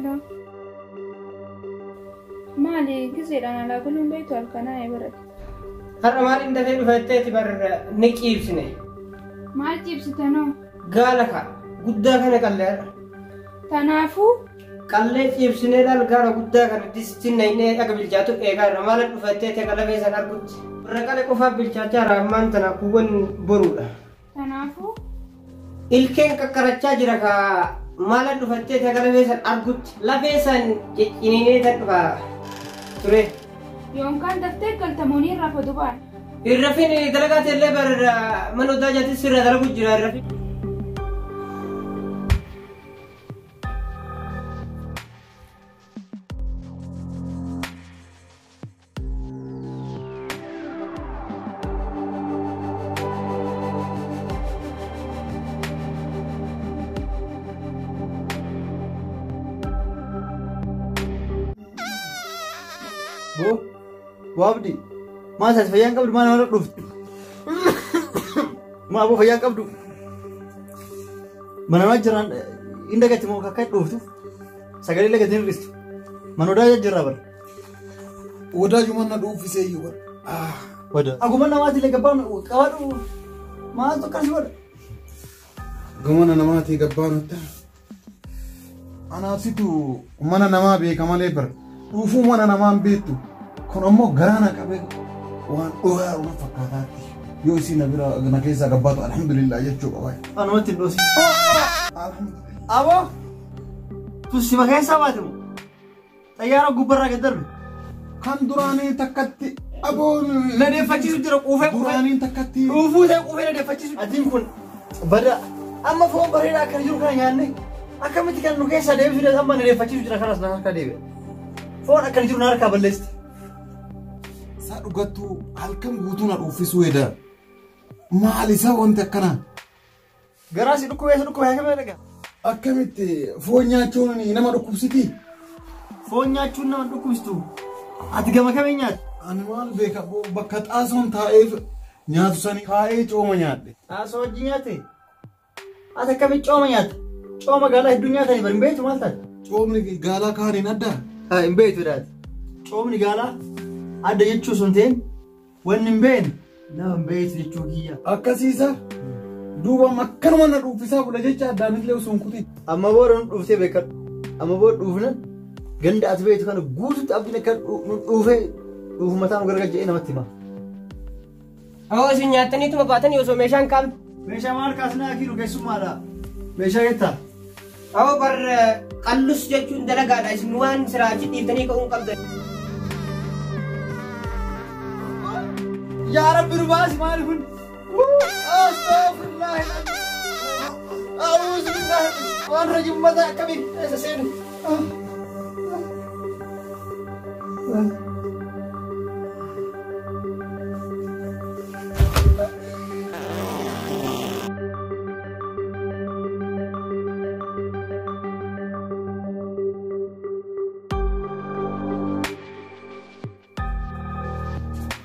Aloo. Maali gizeedhaan alaa galuun beektu halkanaa barate. Har'a maaliin dafee dhufetteeti bar ni ciibsine. Maal ciibsitanoo? Gaala ka guddaa kana qallee har'a. Tanaafuu Qallee ciibsinee laal gaala guddaa kana distiin naynee akka bilchaatu eegaa irra maal dhufetteeti akka lafee san argutti. Warra qale qofaaf bilchaachaa jira ammaan tana kuuwwan boruudha. Tanaafuu Ilkeen kakkarachaa jira ka maal dhufetteeti akka lafee san argutti. Lafee san cicciniinee tan dhufa ture. Yookaan daftee galtamoonii irraa fotu ba'a. Irrafin dalagaa ta'ellee bar mana odaa jaatis sirra dalagu jira irrafin. Boo, boo Abdi, maal isaati fayyaan qabdu maal nama dhuftu? Maa boo fayyaan qabdu? Mana nama jiraan hin dagatti moo akka dhuftu? Sagalee lagatti hin hir'istu. Mana odaa jirra bara. Wadaajuma na dhuuffisee iyyuu bara. Wada. Aguma namaati illee gabbaan qabadhu maaltu akkas godha? Gamana namaatii gabbaan nutti. Anaaf situ mana namaa beeka malee bara. Dhuufuu mana namaa hin beektu. Kun ammoo garaa na qabee waan dhohaa na fakkaataatti. Yoo isin na bira na keessaa gabbaatu alhamdulillah jechuu qaba. Anumatti hin dhoosi. Alhamdulillah. Aboo! Tussima keessaa baate moo? Xayyaara gubbarraa gad darbe. Kan duraanii takkatti aboo Na deeffachiisu jira quufee quufee. Duraanii takkatti. Dhuufuu ta'e quufee na deeffachiisu. Atiin kun bada amma foon bareedaa akkana jiru kana nyaanne akkamitti kan nu keessaa deebisu danda'u amma na deeffachiisu jira kanas na harkaa deebi'a. Foon akkana jiru na harkaa balleessite. Isaa dhugattuu halkan guutuu na dhuuffisuu eda. Maal isaa wanti akkanaa? Garaa si dhukkubee si dhukkubee akkamii dhagaa? Akkamitti foon nyaachuun nama dhukkubsitii? Foon nyaachuun nama dhukkubsitu. Ati gama kamiin nyaatta? Ani maal beeka bakka xaasoon taa'eef nyaatu sanii taa'ee cooma nyaadhe. Xaasoo wajjin nyaatte? Ati akkamitti cooma nyaatta? Cooma gaalaa hedduu nyaatanii bari hin beektu maal taate? Coomni gaalaa kaaniin addaa? Haa hin beektu daati. Coomni gaalaa adda jechuu sun ta'een wanni hin beekne nama hin beektu jechuu kiyya. Akkasiisa duuba akkanuma na dhuuffisaa bula jecha addaan illee osoo hin kutin. Amma booda nu dhuuftee beekadhu. Amma booda dhuufna ganda ati beektu kana guututti abdiin akka nu dhuufee dhuufu mataa nu gargar jedhee namatti hima. Hawaa isin nyaattaniituma baatanii osoo meeshaan kaafne. Meeshaa maal kaasnaa akiiru keessummaadha. Meeshaa jettaa? Hawaa bar qallus jechuun dalagaadha isin waan siraa achi dhiiftanii ka'uu hin qabdan. Yaa Rabbi nu baasi maali kun? Astaghfirullah. A'uuzu billahi. Waan rajummata akkamii keessa seenu.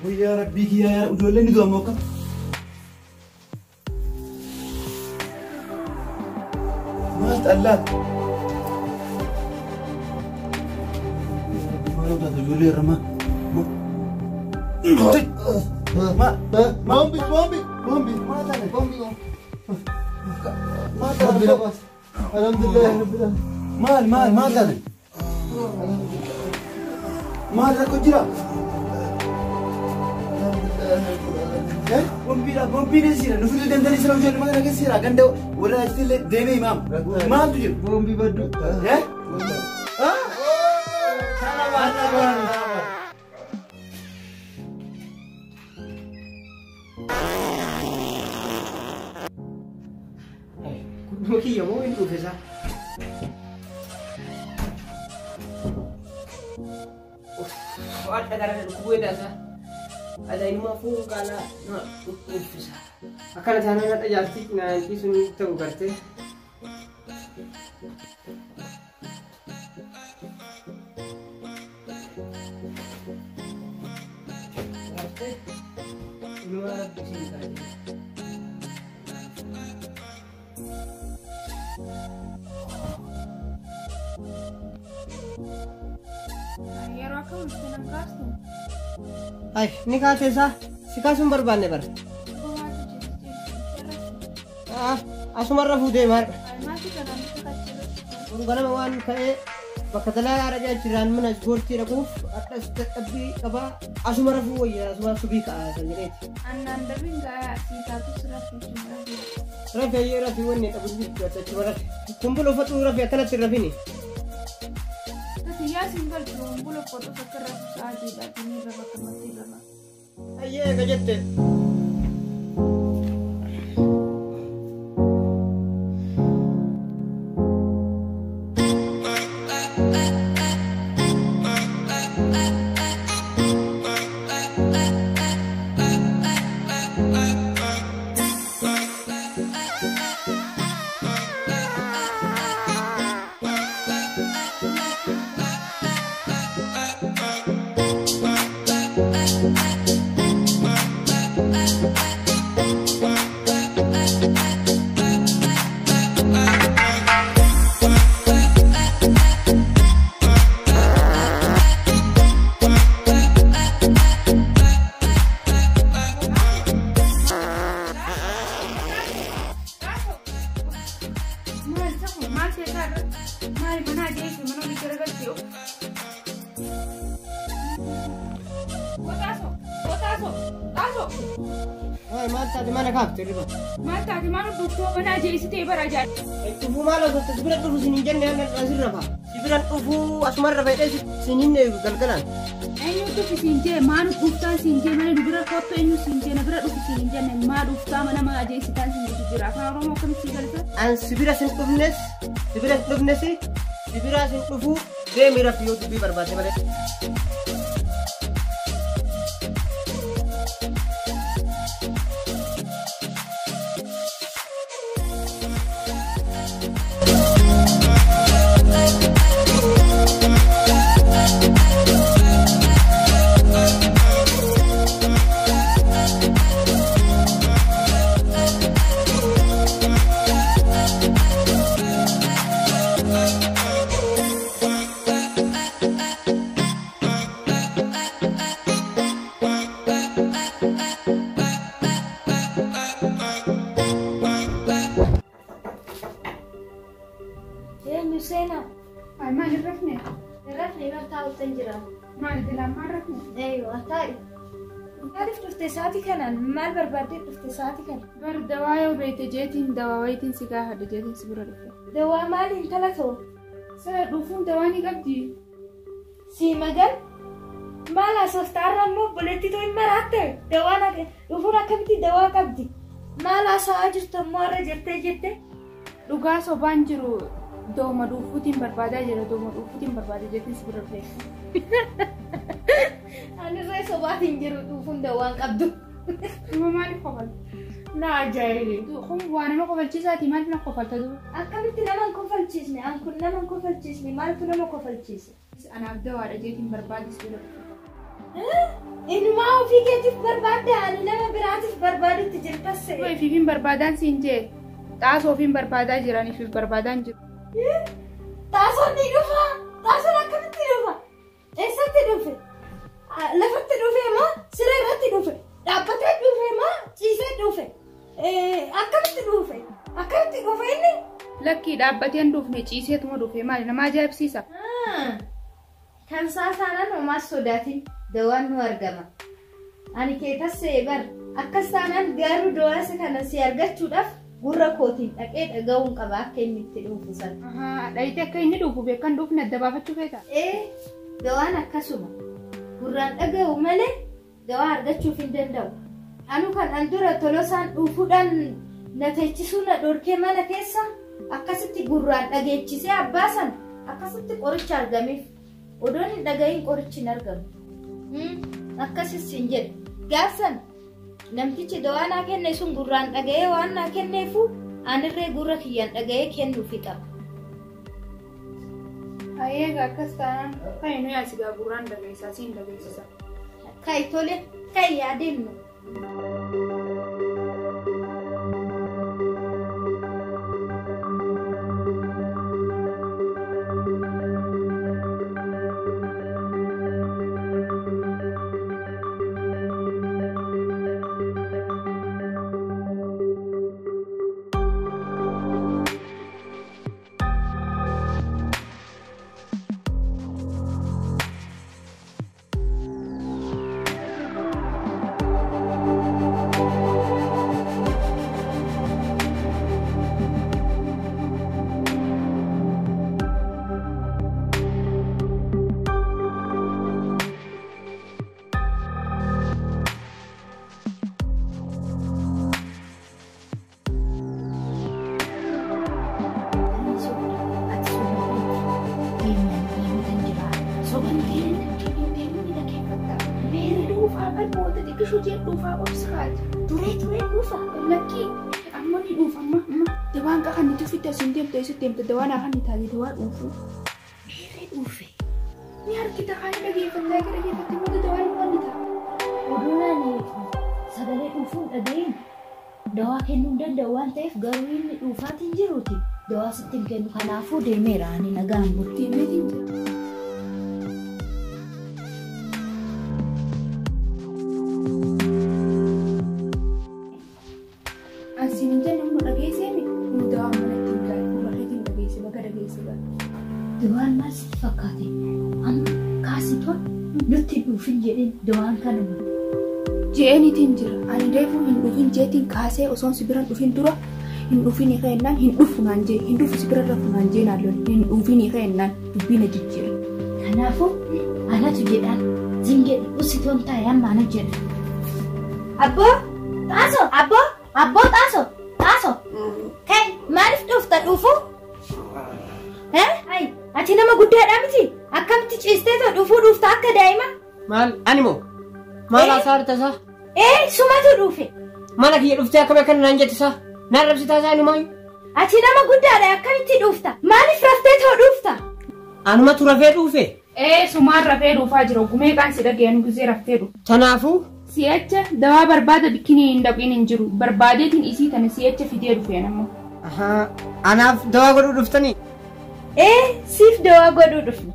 Wayyaa Rabbii kiyyaa yaa ijoolleen ni du'an moo akkam? Maal xallaa? Maal taate ijoollee irra maa? Ma Bombi bombi bombi maal taate? Bombi Maal taate? Alhamdulillah rabbil alamin. Maal maal maal taate? Maal rakkoo jira? Bombiidha bombiin eessa jira? Nu fiduu dandanii sira ijoollee magaalaa keessa jira. Ganda warra achitti illee deemee himaam. Maaltu jira? Bombi baddu. Eh? Gudduma kiyya moo hin dhufe isaa? Adda gara dhukkubuu edaa isaa. Ajaa'ibummaa foon gaalaa nama dhukkubsisa. Akkana taanaan hadha jaartii naan dhiisuun ta'u gartee. Gartee inumaa rabbi siin taate. Yeroo akkam dhufte nan kaastu? Ay, ni kaasee isaa si kaasuun barbaanne bara. Bohaatu ciisu. Ah, asumarra fuutee maal? Maaltu kanaan dhufe kachiirratti? Kun ganama waan ka'ee bakka dalagaa dhaqee achirraan mana ispoortii dhaquuf akkas dadhabbii qabaa asuma rafuu wayya asuma subii ka'a kan jedheeti. Annaan darbiin gahaa sii taatus rafii rafii. Rafi ayyee rafi wanni qabu jirtu achuma rafi. Kumbula uffatu rafi akkanatti hin rafini. Tati yaa siin galchu kumbula uffatu akka rafu sa'aatiidha inni rafa akkamatti rafa. Ayyee eega jette. Maal ta'u maal ta'e irratti maal mana ajeessu mana olii garagalchee of. Qotaasoo qotaasoo taasoo Maal maal taate mana kaafte riba. maal taate maal dhuftoo mana ajeessitee bara ajaa'ibaa. Dhufuu maal osoo si bira dhufu sin hin jenne asirra fa'a. Si bira dhufuu asumarra fedhee sin hin eegu galgalaan. Eenyu dhufi siin jee maal dhuftaan siin jee mana bira kottu eenyu siin jee na bira dhufi siin hin jenne maa dhuftaa mana maa ajeessitaan siin jedhu jira afaan oromoo akkamitti galta. An si bira sin dhufnes si bira sin dhufnes si bira sin dhufuu deemi rafi yoo dubbii barbaadde malee. Eenyu seenaa? Ay maal hin rafne? Rafne bartaa oltan jira. Maal dilaan maal rafne? Eeyyo, taa'i. Maaliif dhufte sa'aatii kanaan? Maal barbaaddee dhufte sa'aatii kana? Bar dawaa yoo beekte jeetiin dawaa wayitiin si gaafadhe jeetiin si bira dhufe. Dawaa maali intala ta'u? Sala dhufuun dawaa ni qabdi. Sii magal? Maal haasoftaarra immoo obboleettii too hin maraatte? Dawaan dhufuun akkamitti dawaa qabdi? Maal haasa'aa jirtu ammoo har'a jettee jette? Dhugaa sobaan jiru dooma dhufuutiin barbaadaa jira dooma dhufuutiin barbaada jeetiin si bira dhufe. Ani irree sobaatiin jiru dhufuun dawaan qabdu. Dhuma maaliif kofalta? Na ajaa'ibe. Kun waa nama kofalchiisaati maaliif na kofalta duuba? Akkamitti nama hin kofalchiisne? An kun nama hin kofalchiisne maaltu nama kofalchiise? Anaaf dawaadha jeetiin barbaade si bira dhufe. Inumaa ofii keetiif barbaadde ani nama biraatiif barbaadutti jirtas se'e. Ifiifin barbaadaan siin jee xaasoo ofiin barbaadaa jiran ifiif barbaadaan jiru. Xaasoon ni dhufa. Xaasoon akkamitti dhufa? Eessatti dhufe? Lafatti dhufe moo siree irratti dhufe? Dhaabbatee dhufe moo ciisee dhufe? Akkamitti dhufe? Akkamitti dhufe inni? Lakkii dhaabbateen dhufne ciiseetuma dhufe maali nama ajaa'ibsiisa. Kan saasaanaan homaas sodaatin dawaan nu argama. Ani keetas se'e bar akkas taanaan garuu dawaasa kana si argachuudhaaf gurra kootiin dhaqee dhaga'uun qaba akka inni itti dhufu sana. Dhayitee akka inni dhufu beekan dhufne adda baafachuu feeta. Ee dawaan akkasuma gurraan dhaga'u malee dawaa argachuuf hin danda'u. Anu kan an dura tolosaan dhufuudhaan na teechisuu na dhorkee mana keessa akkasitti gurraan dhageechisee abbaa sana akkasitti qoricha argameef odoon hin dhaga'iin qorichi hin argamu. Akkasis hin jedhu. Gaafsan namtichi dawaa naa kenne sun gurraan dhaga'ee waan naa kenneefu anirree gurra kiyyaan dhaga'ee kennuufi qaba. Ayyeega akkas taanaan kan inni yaasigaa gurraan dhageessaa siin dhageessisa. Ka'i tole ka'i yaadennu. Xiqqishuu jee dhuufaa obsi kaati. Turee turee dhuufa. Lakkii amma ni dhuufa amma amma. Dawaan kan nuti ofitti asiin deemte asitti deemte dawaan kan ni taate dawaa dhuufu. Meerree dhuufe. Ni harkita kaan dhageeffattaa akka dhageeffatte booda dawaan waan ni ta'a. Oduun ani sagalee dhuufuun dhaga'iin dawaa kennuu hin danda'u waan ta'eef garuu inni dhuufaatiin jiruuti. Dawaa sitti hin kennu kanaafuu deemeera ani nagaan bulu. Deemeetiin jira. Asiin hin jenne humna dhageessee mi? Nu dawaa manatti hin gaari. Gurra keetiin dhageesse baga dhageesse baga. Dawaan maal sitti fakkaate? Amma kaasitoon nutti hin dhuufin jedheen dawaan kanuma. Je'eeniitiin jira. Ani reefu hin dhufin jeetiin kaasee osoon si bira hin dhufin dura hin dhufin hiika jennaan hin dhufu naan jee hin dhufu si bira rafu naan jee naan lole hin dhufin hiika jennaan dubbii na jijjiira. Kanaafuu anatu jedhaan zin jedhi usitoon taa'e amma ana jedha. Abboo xaasoo abboo abboo xaasoo xaasoo ka'i maaliif dhufta dhuufu? Ayi ati nama guddaadhaa miti akkamitti ciistee too dhufuu dhufta akka daa'ima? Maal ani moo? Maal haasaa tasaa? Ee sumatu dhuufe. Mana kiyya dhuftee akkam akkana naan jette isaa? Naan rabsitaa isaa inumaayyuu? Ati nama guddaadha akkamitti dhufta? Maaliif raftee too dhufta? Anumatu rafee dhuufe. Ee sumaan rafee dhuufaa jira gumee qaan si dhaga'een guzee raftee dhufu. Tanaafuu Si'acha dawaa barbaada bikkinii hin dhaqiin hin jiru barbaadeetiin isii tana si'acha fidee dhufeen ammoo. Anaaf dawaa godhuu dhuftanii? Ee siif dawaa godhuu dhufne.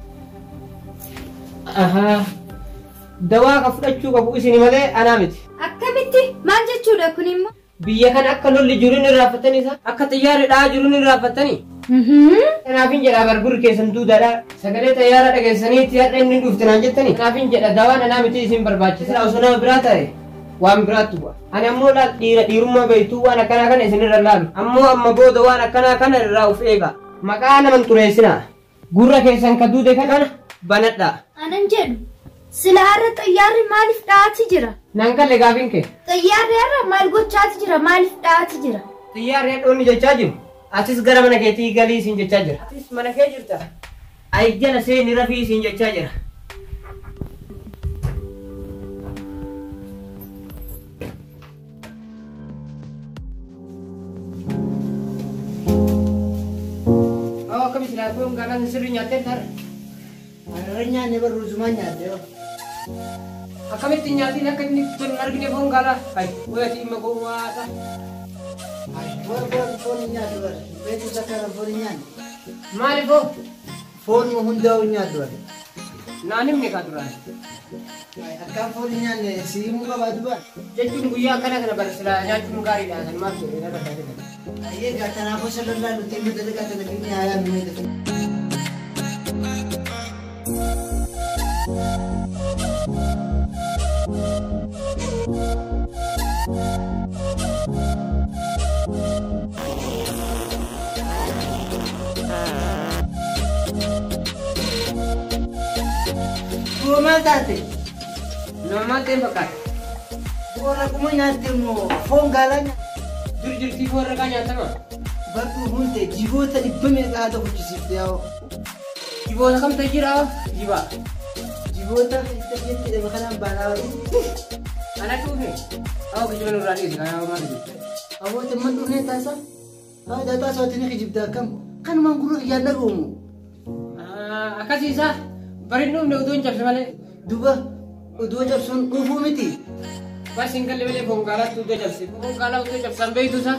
Dawaa kan fudhachuu qabu isin malee anaa miti. Akkamitti maal jechuudha kun immoo? Biyya kana akka lolli jiruun irraanfattanii isa akka xiyyaarri dha'aa jiruun irraanfattanii. Kanaafin jedha bargurri keessan duudaadha. Sagalee xiyyaara dhageessaniitti har'a inni dhufte naan jettanii. Kanaafin jedha dawaan anaa miti isin barbaachisa. Osoo nama biraa ta'e waan biraatti bu'a. Ani ammoo laal dhiira dhiirummaa beektuu waan akkanaa kana isinirra laalu. Ammoo amma booda waan akkanaa kana irraa of eega. Maqaa naman xureessinaa. Gurra keessan ka duude kana banadhaa. Anan jedhu sila har'a xiyyaarri maaliif dha'aati jira? Naan kalle gaafiin kee. Xiyyaarri har'a maal gochaati jira? Maaliif dha'aati jira? Xiyyaarri hadhoonni jechaa jiru. Atis gara mana keetii galii isin jechaa jira. Atis mana kee jirta. Ayjala seeni rafii isin jechaa jira. Awwa akkamitti laafuun gaalaan sirrii nyaattee taara? Har'a nyaanne bar ruuzumaan nyaatte yoo. Akkamitti nyaatiin akka inni tolu hin argine foon gaalaa? Hayi wayati dhimma gowwaadha. Foon foon foon hin nyaatu bar. Beekumsa kana foon hin nyaanne. Maaliifoo? Foon hundaa'u hin nyaatu bar. Naan himne kaa duraan. Akkaan foon hin nyaanne si himuu qabaatu bar. Jechuun guyyaa akkana kana bar silaa nyaachuun gaariidha kan maal jedhee narra taatee. Ayyee gaa kanaafuu sirra nuti hin dalagaa dalaginni haayaa nu meedha. Boo maal taate? Nama maal ta'een fakkaata? Boo raquma nyaatte immoo foon gaalaa nyaatte. Dur jirtii foon raqaa nyaatama? Bartuu hunde jiboota dhibba meeqa haadha kuchisiifte yaa'oo. Jiboota kamtu jira? Jibaa. Jiboota itti jedhame kanaan baanaa baruu. Ana dhufe? Awwa kijiba nurraa dhiisi kanaaf maal jedhu? Awwaati amma dhufnee taasa? Haadha taasawatti ni kijibda akkam? Kanumaan gurra kiyyaan dhaga'umu. Akkasiisa bari dhufne utuu hin cabse malee. Duba utuu cabsuun dhufuu miti. Bas hin galle malee foon gaalaatti utuu cabse. Foon gaalaa utuu cabsan beektu isaa.